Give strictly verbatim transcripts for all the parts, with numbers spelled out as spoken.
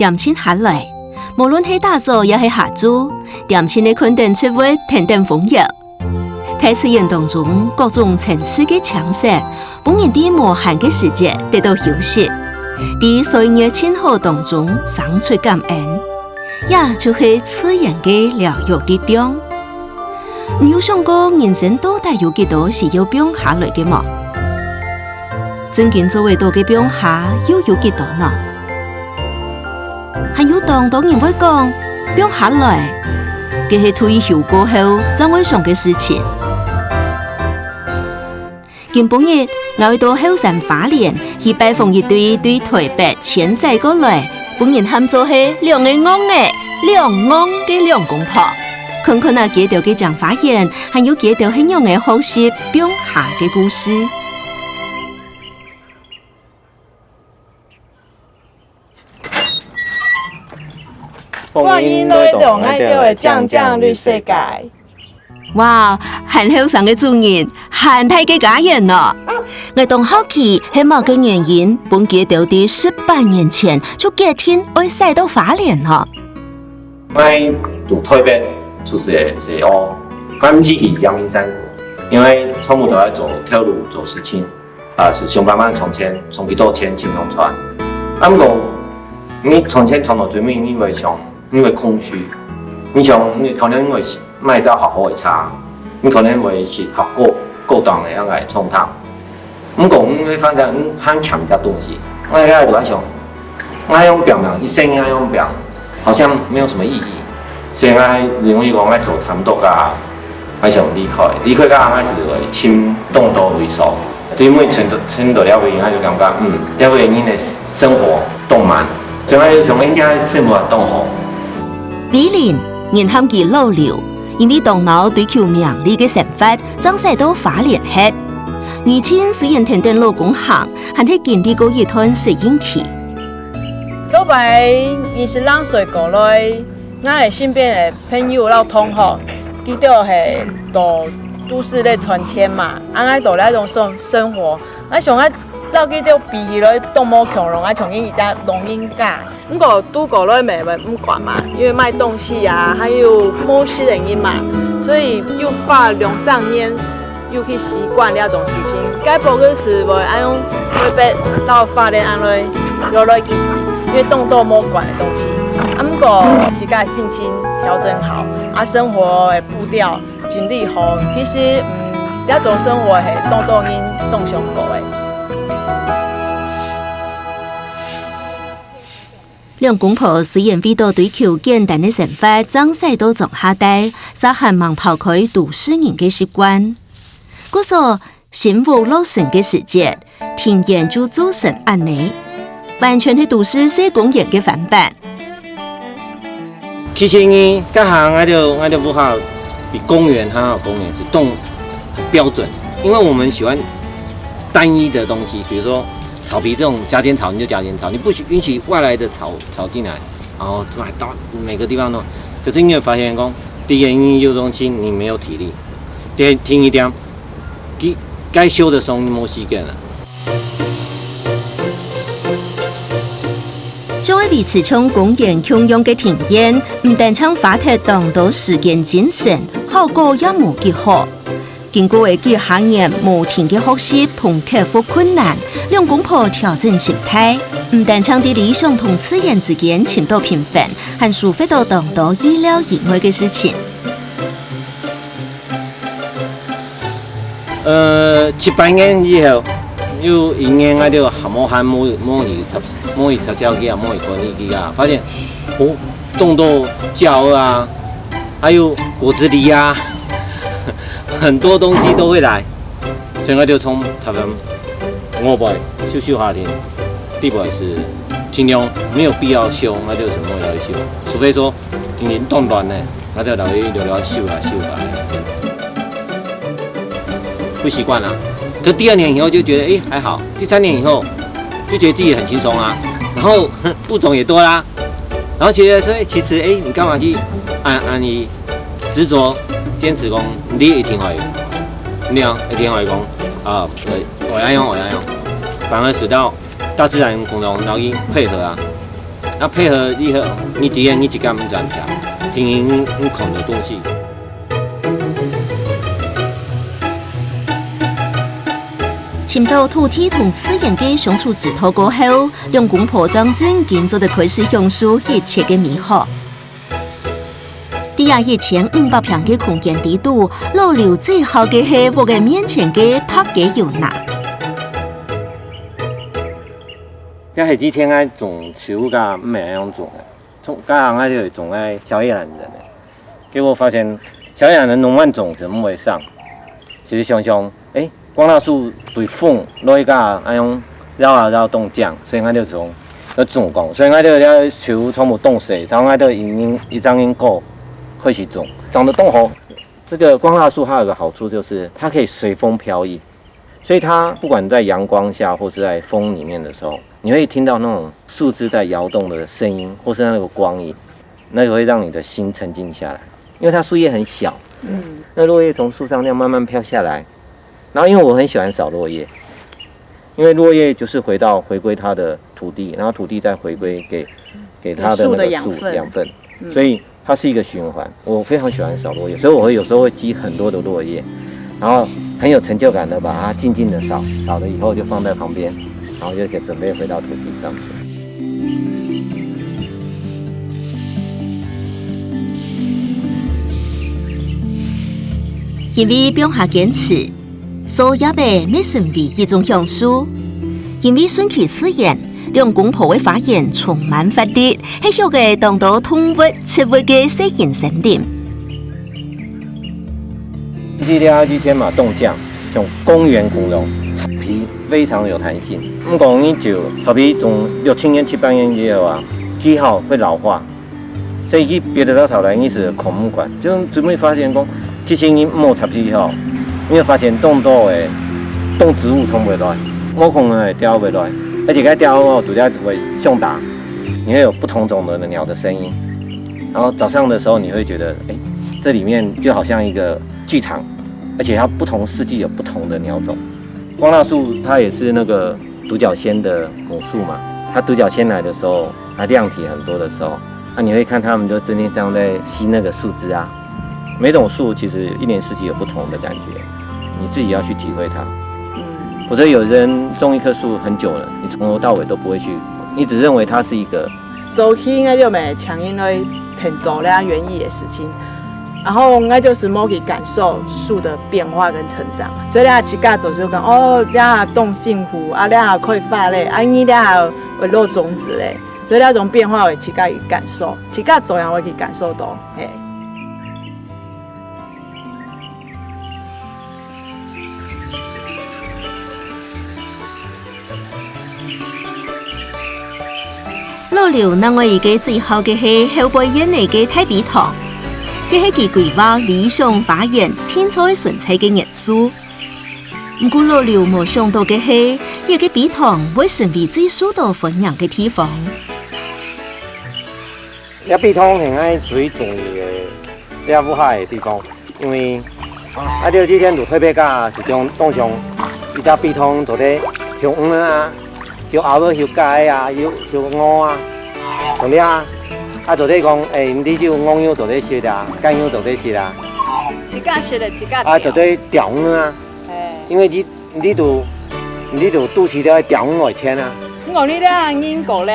恬靜下來，無論係打早也係下晝，恬靜个看等植物，聽等風搖。大自然當中各種層次个景色，分人在無閒个時節得到休息，在歲月靜好當中生出感恩，也就係自然个療愈力量。你有想過人生到底有幾多係要放下來个無？正經做會到个放下又有幾多呢？還有當多人會講，放下來，該係退休過後正會想个事情。今晡日，𠊎愛到後山花蓮去拜訪一對對臺北遷徙過來，分人喊做係兩个戇仔、兩戇个兩公婆，看看啊佢兜个淨花園，還有佢兜係仰仔學習放下个故事。 歡迎來到𠊎兜个靚靚綠世界。哇，還後生个主人，還大个家園呢！𠊎當好奇，係麼个原因，分佢兜在十八年前就決定愛徙到花蓮呢？𠊎在臺北出世个時候，𠊎毋係去陽明山過，因為全部都在做頭路、做事情。 啊，係想辦法賺錢，賺幾多錢盡量賺。啊，毋過，你賺錢賺到最尾，你會想，你會空虛，你想，你可能會買到較好个車，你可能會食較高、高檔个恁个餐廳。毋過，你會發現，你還欠一個東西。𠊎該就在想， 𠊎用拚命，一生𠊎用拚，好像沒有什麼意義。所以𠊎認為講，𠊎做差毋多啊，𠊎想離開。離開个𠊎係會尋當多位所，最尾尋到，尋到這位，𠊎就感覺，嗯，這位人个生活當慢，所以𠊎就想，應該生活當好。William，人喊佢老劉，因為當惱追求名利个生活，正徙到花蓮歇。而今雖然跈等老公行， 還係經歷過一段適應期。頭擺二十零歲過來，𠊎个身邊个朋友摎同學，佢兜係在都市來賺錢嘛，啊，𠊎在這種生，生活，𠊎想𠊎摎佢兜比起來，當無共樣，𠊎像一隻老人家。 毋過，拄過來乜會毋慣嘛，因為買東西啊，還有無熟个人嘛，所以又花兩三年，又去習慣這種事情。該步个時會恁樣，會逼到花蓮恁樣落來去，因為當多無慣个東西。啊，毋過自家心情調整好，啊，生活个步調整理好，其實，嗯，這種生活係當多人當想過个。 兩公婆雖然為著追求簡單个生活，正徙到莊下底，嗄還吂拋開都市人个習慣。故所，新屋落成个時節，庭園就做成恁呢，完全係都市細公園个翻版。其實呢，該下𠊎兜，𠊎兜屋下比公園，還有公園係當標準，因為我們喜歡單一的東西，比如說 草皮這種加尖草，你就加尖草，你不許允許外來的草，草進來，然後買到每個地方都。可是你會發現講，第一個，因為有東西你沒有體力，第二，第二點，該，該修的時候你沒時間了。想愛維持像公園共樣个庭園，毋單淨花忒當多時間精神，效果也無幾好。 經過了幾下年無停个學習同克服困難，兩公婆調整心態，毋單淨在理想同自然之間尋到平衡，還收穫到當多意料以外个事情。呃，七八年以後，有一年𠊎兜還無閒，無，無去插，無去插痟佢啊，無去管理佢啊，發現，哦，當多鳥仔啊，還有果子狸啊， 很多東西都會來，所以𠊎兜從頭先外背修修下庭，地背係盡量沒有必要修，𠊎兜就無愛修。除非說已經當亂了，𠊎兜就會略略修啊修啊。不習慣啊，可第二年以後就覺得，誒，還好。第三年以後就覺得自己很輕鬆啊，然後物種也多啦， 然後覺得說，其實，誒，你幹嘛去恁，恁樣執著、堅持講，你一定愛有，你啊，一定愛講，啊，我，我要用，我要用，反而使到大自然共同，然後去配合啊。那配合以後，你體驗你自家毋專家，聽你看到東西。尋到土地同自然个相處之道過後，兩公婆正正經做得開始享受一切个美好。在這一千五百坪个空間裡肚，老劉最好个係屋个面前个白雞油梨。這係以前愛種樹个，毋係恁樣種个。 從，該下𠊎就種該小葉蘭仁个，結果發現小葉蘭仁攏亂種就毋會生。其實想想，誒，光蠟樹對風落去該恁樣搖啊搖當靚，所以𠊎就種，就種光，所以𠊎就要求全部種水，然後𠊎就已經一張已經夠開始種，長得當好。這個光蠟樹還有個好處就是它可以隨風飄逸，所以它不管在陽光下或是在風裡面的時候，你會聽到那種樹枝在搖動的聲音，或是那個光影，那個會讓你的心沉靜下來，因為它樹葉很小，嗯，那落葉從樹上那樣慢慢飄下來，然後因為我很喜歡掃落葉，因為落葉就是回到，回歸它的土地，然後土地再回歸給，給它的那個樹，樹的養分。養分，嗯。所以它是一個循環。我非常喜歡掃落葉，所以我會有時候會積很多的落葉，然後很有成就感的把它靜靜的掃，掃了以後就放在旁邊，然後就可以準備回到土地上去。 因為放下堅持，掃葉仔乜成為一種享受。因為順其自然，兩公婆个花園充滿活力，係畜仔當多動物、植物个細型森林。其實這以前嘛，當靚，像公園恐龍，草皮非常有彈性。毋過你就草皮種六七年、七八年以後啊，枝葉會老化， 所以去別个地方來，你係看毋慣，就準備發現講，其實你無插枝以後，你會發現當多个動植物衝會來，無可能會鳥會來，而且該鳥哦，主要會相打，你會有不同種的鳥的聲音。然後早上的時候，你會覺得，哎，這裡面就好像一個劇場，而且它不同四季有不同的鳥種。光蠟樹它也是那個獨角仙的母樹嘛，它獨角仙來的時候，它量體很多的時候，那你會看它們就整天這樣在吸那個樹枝啊。每種樹其實一年四季有不同的感覺，你自己要去體會它。嗯。否則有人種一棵樹很久了，你從頭到尾都不會去，你只認為它是一個 早期𠊎就毋係請人來𢯭手這園藝个事情，然後𠊎就係無去感受樹的變化跟成長，所以這自家做就講，哦，這下當辛苦，啊，這下開花咧，啊，你這下會落種子咧，所以這種變化會自家去感受，自家做樣會去感受到，嘿。 老劉另外一個最好个係後背院仔个大陂塘，這係佢規劃理想花園定著愛存在个元素。毋過老劉無想到个係，這個陂塘會成為最受到歡迎个地方。這陂塘係𠊎最中意个，這屋下个地方。 因為，啊，這幾天就特別个係當，當想，一隻陂塘做得畜魚啊，畜鴨仔、畜雞啊，畜，畜鵝啊，做得啊，啊，做得講，誒，你就鵝肉做得食啊，雞肉做得食啊，自家食个，自家啊，做得釣魚啊，嘿。因為你，你就，你就肚屎了釣魚來錢啊。我講你這人過了。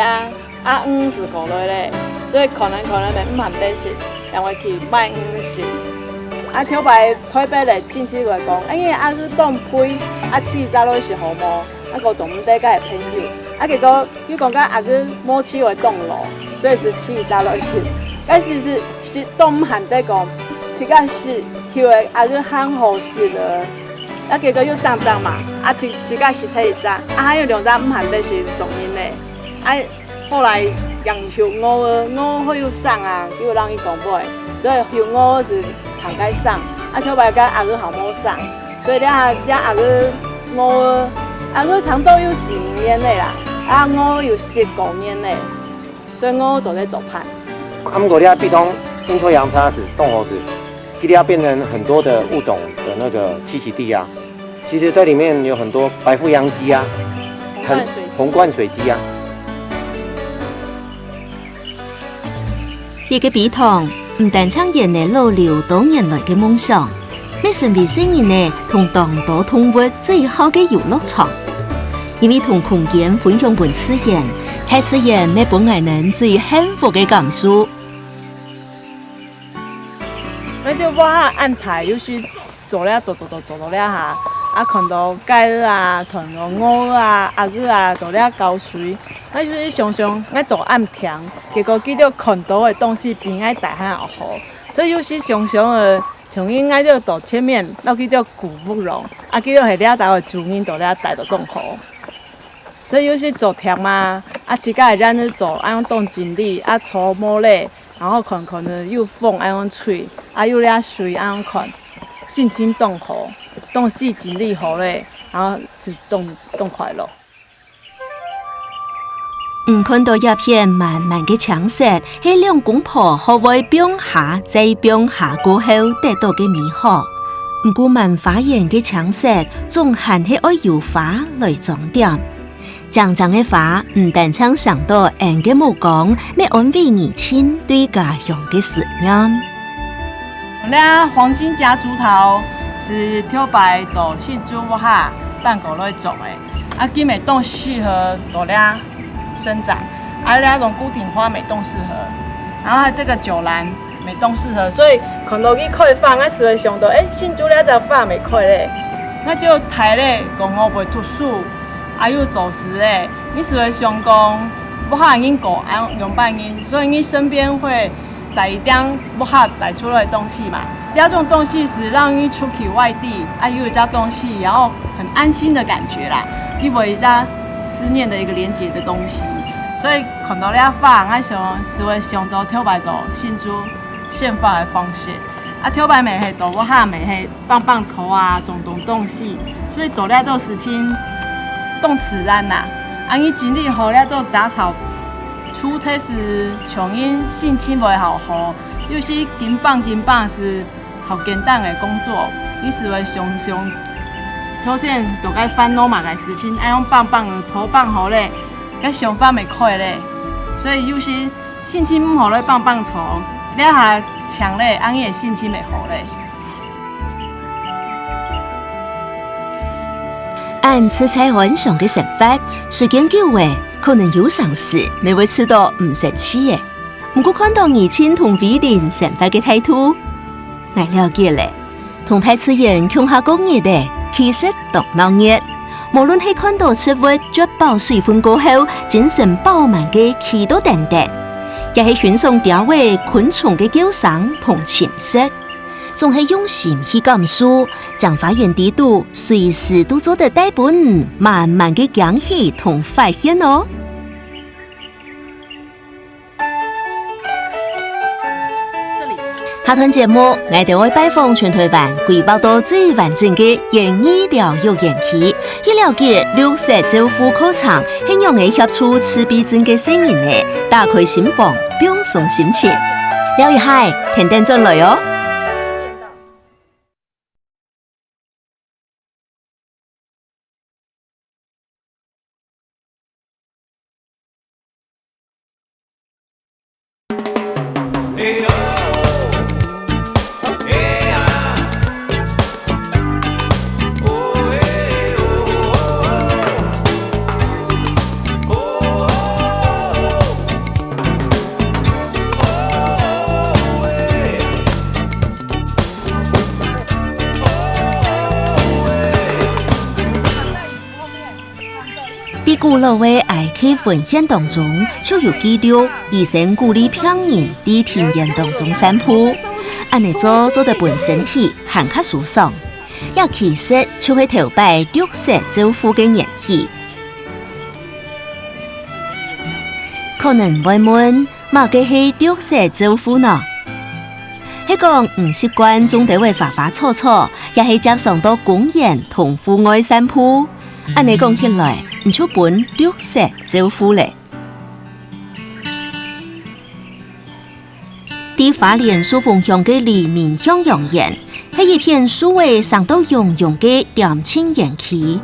鴨魚係過來咧，所以可能可能就毋還得食，因為去賣魚食。啊，頭擺台北个親戚來講，哎呀，鴨仔當貴，啊，飼隻來食好無？啊，𠊎總毋得个朋友，啊，結果又講个鴨仔無飼會當老，所以係飼隻來食。但是係食都毋還得講，自家食，因為鴨仔還好食了。啊，結果又生隻嘛，啊，自，自家食忒一隻，啊，還有兩隻毋還得食送人咧。啊， 後來養畜鵝仔，鵝仔好有生啊，又有人去講買，所以畜鵝仔係行該生，啊，頭擺个鴨仔還無生，所以這下這鴨仔、鵝仔，鴨仔差不多有四五年咧啦，啊，鵝仔有十過年咧，所以鵝仔做得做伴。啊，毋過這陂塘陰錯陽差係當好勢，佢這變成很多的物種的那個棲息地啊。 其實在裡面有很多白腹秧雞啊，很，紅冠水雞啊。這個陂塘毋單淨圓了老劉多年來个夢想，乜成為細人仔同當多動物最好个遊樂場。因為同空間分享分自然，大自然乜分𠊎等最幸福个感受。𠊎就屋下恁大，有時走了走走走走到這下，啊，看到雞仔啊，看到鵝仔啊，鴨仔啊，在這搞水。𠊎就係想想，𠊎走恁定，結果佢兜看到个東西比𠊎大還要好。所以有時想想呃，像𠊎就在前面，摎佢兜顧屋囉，啊，佢兜係這兜个主人，在這待到當好。 所以有時走忒嘛，啊，自家个人就走，恁樣當整理，啊，坐無咧，然後看看呢，有風恁樣吹，啊，有這水恁樣看，心情當好，東西整理好咧，然後就當，當快樂。你看到這片滿滿个青色，係兩公婆學會放下再放下過後得到个美好。毋過滿花園个青色，總還係愛有花來裝點。 靚靚个花，毋單淨賞到𫣆个目光，乜安慰你尋對家鄉个思念。這黃金夾竹桃係頭擺在新竹屋下搬過來種个，啊，佢乜當適合在這生長，啊，這種固定花乜當適合，然後還有這個酒蘭 乜當適合，所以看到佢開花，𠊎就會想到，欸，新竹這隻花乜開咧。𠊎就大咧，講𠊎會讀書，啊又做事咧，你就會想講，屋下人過，啊，仰般人，所以你身邊會帶一點屋下帶出來的東西嘛。這種東西係讓你出去外地，啊，有一隻東西，然後很安心的感覺啦，佢會一隻思念的一個連結的東西。所以看到這花，𠊎想，就會想到頭擺在新竹 生活个方式。啊，頭擺乜係在屋下乜係挷挷草啊，種種東西，所以做這兜事情當自然啦。啊，你整理好這兜雜草，除忒係像人心情會好好，有時緊挷緊挷係好簡單个工作，你就會想想，頭先在該煩惱麼个事情，恁樣挷挷草挷好咧，該想法乜開咧。所以有時 心情毋好來挷挷草，這下淨咧，恁樣个心情乜好咧。恁自在安詳个生活，時間久咧，可能有成時乜會試著毋生趣咧。毋過看到怡清同偉玲生活个態度，𠊎了解咧。 同大自然共下過日仔，其實當鬧熱。無論係看到植物啜飽水分過後，精神飽滿个企到定定，也係欣賞鳥仔、昆蟲个叫聲同尋食，總係用心去感受，將花園裡肚隨時都做得帶分你滿滿个驚喜同發現哦。 下段節目，𠊎兜會拜訪全臺灣規劃到最完整个園藝療育園區，去了解綠色照護課程係仰仔協助自閉症个細人仔打開心房，放鬆心情。尞一下，跈等轉來哦！在古老个埃及文獻當中，就有記錄，醫生鼓勵病人在庭園當中散步，恁仔做做得分身體還較舒爽。這其實就係頭擺綠色照護个源起。可能會問， 麼个係綠色照護呢？係講毋習慣種兜仔花花草草，也係輒常到公園同戶外散步。恁仔講起來，毋就分綠色照護咧。在花蓮壽豐鄉个黎明向陽園， 係一片樹仔生到勇勇个點菁園區，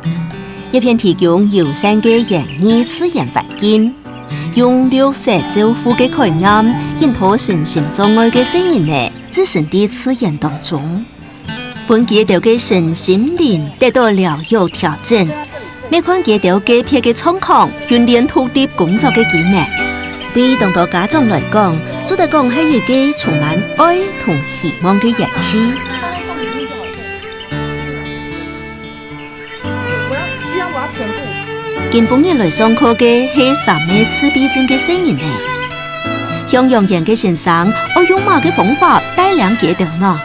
一片提供友善个園藝自然環境。用綠色照護个概念，引導身心障礙个細人仔，置身在自然當中，分佢兜个身心靈得到療癒調整。乜看佢兜个別个狀況，訓練獨立工作个技能。對當多家長來講，做得講係一個充滿愛同希望个園區。 今晡日來上課个係三個自閉症个細人仔。向陽園个先生愛用麼个方法帶領佢兜呢？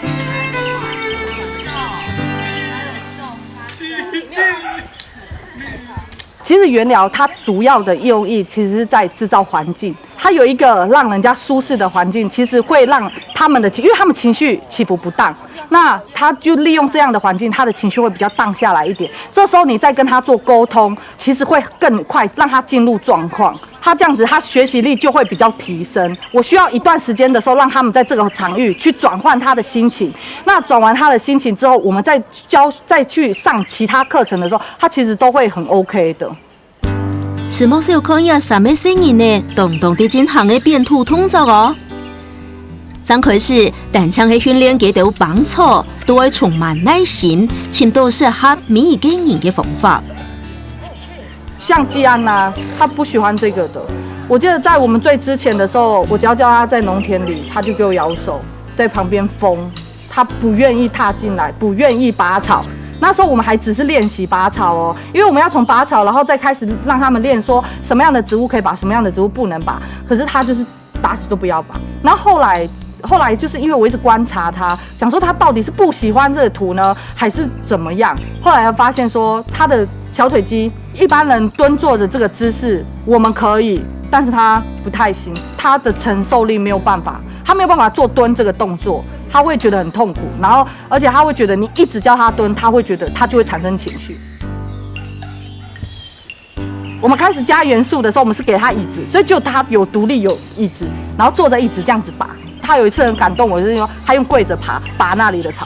其實園療它主要的用意其實是在製造環境，它有一個讓人家舒適的環境，其實會讓他們的情，因為他們情緒起伏不當，那他就利用這樣的環境，他的情緒會比較 down 下來一點。這時候你再跟他做溝通，其實會更快讓他進入狀況。他這樣子，他學習力就會比較提升。我需要一段時間的時候，讓他們在這個場域去轉換他的心情。那轉完他的心情之後，我們再教，再去上其他課程的時候，他其實都會很 OK 的。 樹木小看這三個細人仔，當當在進行个扁土動作哦。正開始，單淨係訓練佢兜挷草，都愛充滿耐心，尋到適合每一個人个方法。像季安呐，他不喜歡這個的。我記得在我們最之前的時候，我只要叫他在農田裡，他就給我搖手，在旁邊瘋。 他不願意踏進來，不願意拔草。那時候我們還只是練習拔草哦，因為我們要從拔草，然後再開始讓他們練說什麼樣的植物可以拔，什麼樣的植物不能拔。可是他就是打死都不要拔。然後後來，後來就是因為我一直觀察他，想說他到底是不喜歡這個土呢，還是怎麼樣？後來發現說他的小腿肌，一般人蹲坐的這個姿勢我們可以，但是他不太行，他的承受力沒有辦法。 他沒有辦法做蹲這個動作，他會覺得很痛苦，然後而且他會覺得你一直叫他蹲，他會覺得他就會產生情緒。我們開始加元素的時候，我們是給他椅子，所以就他有獨立有椅子，然後坐在椅子這樣子拔。他有一次很感動我，就是說他用跪著爬，拔那裡的草。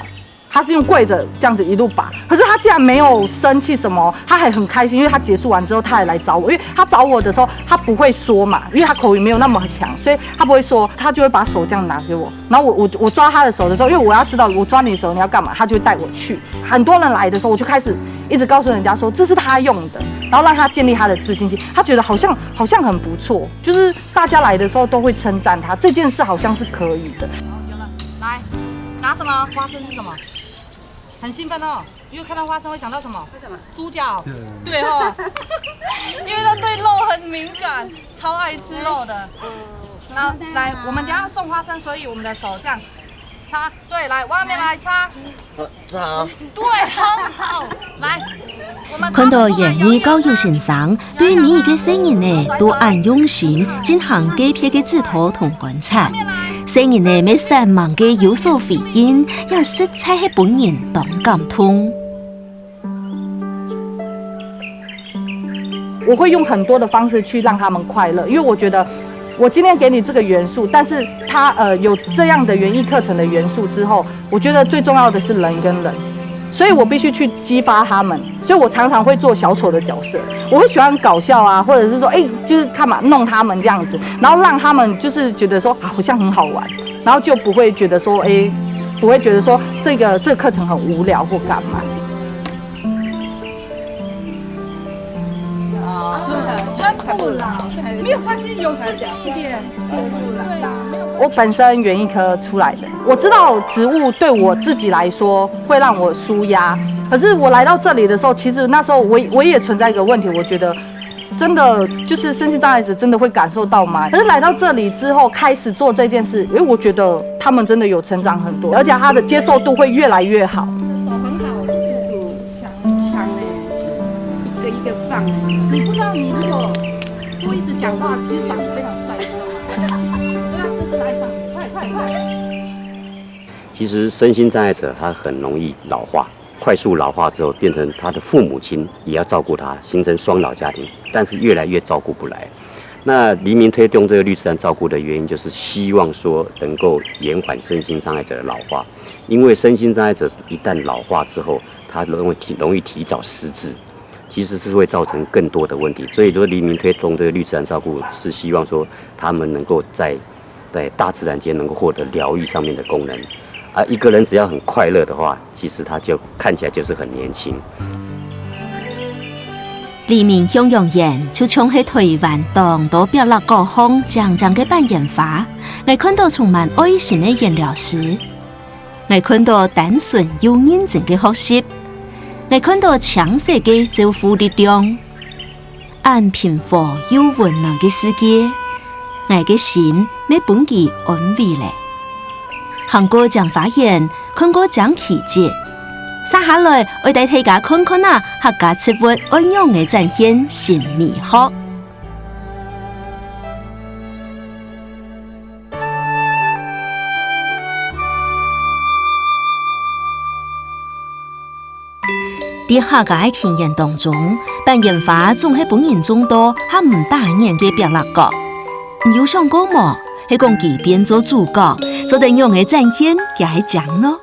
他是用跪著這樣子一路拔，可是他竟然沒有生氣什麼，他還很開心，因為他結束完之後，他還來找我，因為他找我的時候，他不會說嘛，因為他口語沒有那麼強，所以他不會說，他就會把手這樣拿給我，然後我我我抓他的手的時候，因為我要知道我抓你的手你要幹嘛，他就會帶我去。很多人來的時候，我就開始一直告訴人家說這是他用的，然後讓他建立他的自信心，他覺得好像好像很不錯，就是大家來的時候都會稱讚他，這件事好像是可以的。有了，來，拿什麼？花生是什么？很兴奋哦，因为看到花生会想到什么？什么？猪脚。对哦，因为他对肉很敏感，超爱吃肉的。那来，我们等一下送花生，所以我们的手这样擦。对，来，外面来擦。对，很好。来，我们擦看到園藝教育先生對每一個細人仔都恁用心，進行個別个指導同觀察。細人仔乜煞猛个有所回應，也實在係分人當感動。我會用很多的方式去讓他們快樂，因為我覺得我今天給你這個元素，但是他呃有這樣的園藝課程的元素之後，我覺得最重要的是人跟人，所以我必須去激發他們，所以我常常會做小丑的角色，我會喜欢搞笑啊，或者是說，哎，就是幹嘛弄他們這樣子，然後讓他們就是覺得說啊好像很好玩，然後就不會覺得說，哎，不会覺得說這個這個課程很無聊或幹嘛。穿布啦，沒有關係，有自信一點。我本身園藝科出來的，我知道植物對我自己來說會讓我舒壓，可是我來到這裡的時候，其實那時候我我也存在一個問題，我覺得真的就是身心障礙者真的會感受到嗎？可是來到這裡之後，開始做這件事，因為我覺得他們真的有成長很多，而且他的接受度會越來越好。手很好，是。 很强欸，一个一个放欸。你不知道，你如果不一直讲话，其实长得非常帅，你知道吗？对啊，深深的爱上你，快快快！其实身心障碍者他很容易老化，快速老化之后，变成他的父母亲也要照顾他，形成双老家庭，但是越来越照顾不来。那黎明推动这个绿自然照顾的原因，就是希望说能够延缓身心障碍者的老化，因为身心障碍者一旦老化之后，他容易提容易提早失智。其实是会造成更多的问题。所以说，黎明推动这个绿自然照顾，是希望说他们能够在在大自然间能够获得疗愈上面的功能。啊，一个人只要很快乐的话，其实他就看起来就是很年轻。黎明向陽園就像係台灣當多壁落角項靚靚个半圓花，𠊎看到充滿愛心个顏料師，𠊎看到單純又認真个學習，𠊎看到青色个照護力量。 恁平和又溫暖个世界，𠊎个心乜分佢安慰咧。行過靚花園，看過靚奇蹟，續下來愛帶大家看看啊，客家植物愛仰仔展現新美學。 在客家个田園當中，半圓花總係分人種到還毋打眼个壁落角。你有想過無？係講佢變做主角，做得仰仔展現佢个靚呢？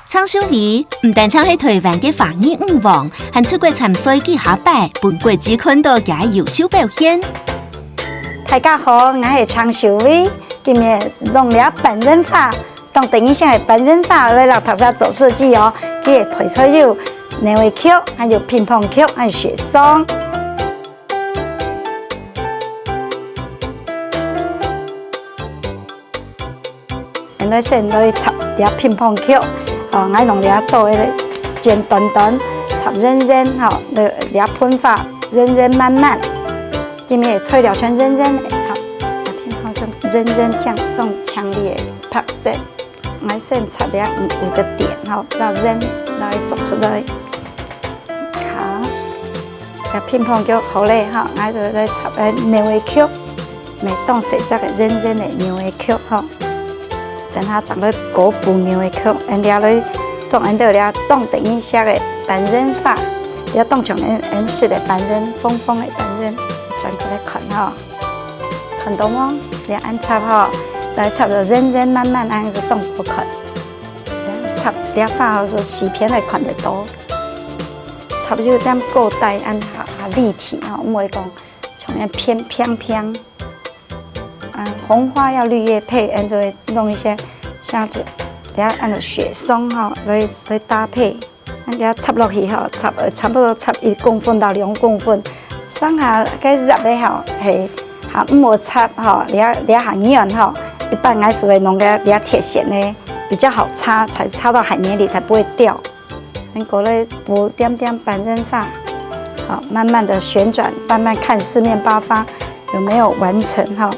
鄭秀美毋單淨係台灣个花藝女王，還出國參賽幾下擺，分國際看到佢个優秀表現。大家好，𠊎係鄭秀美，今日弄了半圓花。 當得人惜个半圓花來摎大家做設計哦。佢个配菜有牛尾曲，還有乒乓球，還有雪松。𠊎來先來插這乒乓球，哦，𠊎用這刀仔剪短短，插圓圓吼，來這盆花圓圓滿滿。今日材料全圓圓个，好，這乒乓球圓圓靚，當強烈个白色。 𠊎先插這五五个點吼，摎圓來做出來。好，這乒乓球好咧吼，𠊎就來插个牛尾曲，買當細隻个圓圓个牛尾曲吼。等下正來果脯牛尾曲，𠊎這來做𠊎兜這當得人惜个半圓花，這當像𠊎𠊎食个半圓，紅紅个半圓，轉過來看吼。 看到無？這恁插吼，來插到圓圓滿滿，恁樣就當好看。這插這花吼，就四片來看得到。插有點高低，恁較較立體吼，毋會講像恁平平平。啊，紅花要綠葉配，恁就會弄一些像這，這樣恁樣雪松吼，來來搭配。 恁樣插落去吼，插差不多插一公分到兩公分，上下个葉仔吼係還毋好插吼，這這下軟吼，一般𠊎係會弄个這鐵線个，比較好插，才插到海綿裡才不會掉。恁過來補點點半圓花，好，慢慢的旋轉，慢慢看四面八方有沒有完成哈。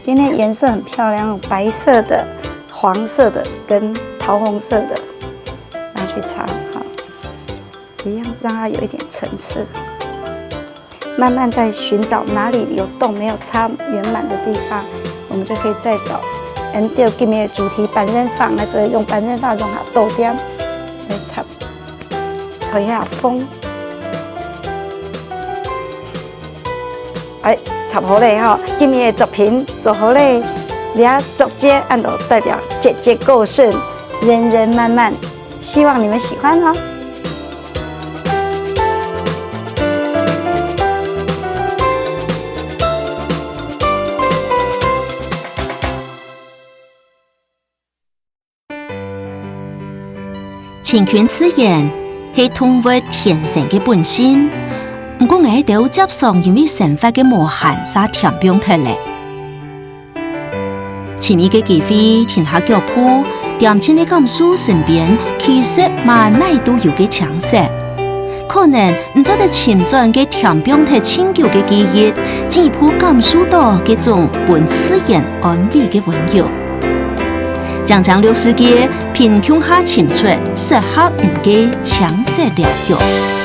今天顏色很漂亮，白色的、黃色的跟桃紅色的，拿去插，好，一樣讓它有一點層次。慢慢在尋找哪裡有洞沒有插圓滿的地方，我們就可以再找。N D L 今天的主題半圓花，所以用半圓花用好豆點來插，可以啊，風。 哎，插好咧吼，今日个作品做好咧，這竹節恁樣代表節節高升，圓圓滿滿，希望你們喜歡哦。 親近自然係動物天生个本性，毋過𠊎兜輒常因為生活个無閒煞添放忒咧。尋一個機會停下腳步，恬靜个感受身邊其實嘛哪都有个青色。可能你做得尋轉該添放忒盡久个記憶，進一步感受到該種分自然安慰个溫柔。 靚靚綠世界，並共下尋出適合你个青色療癒。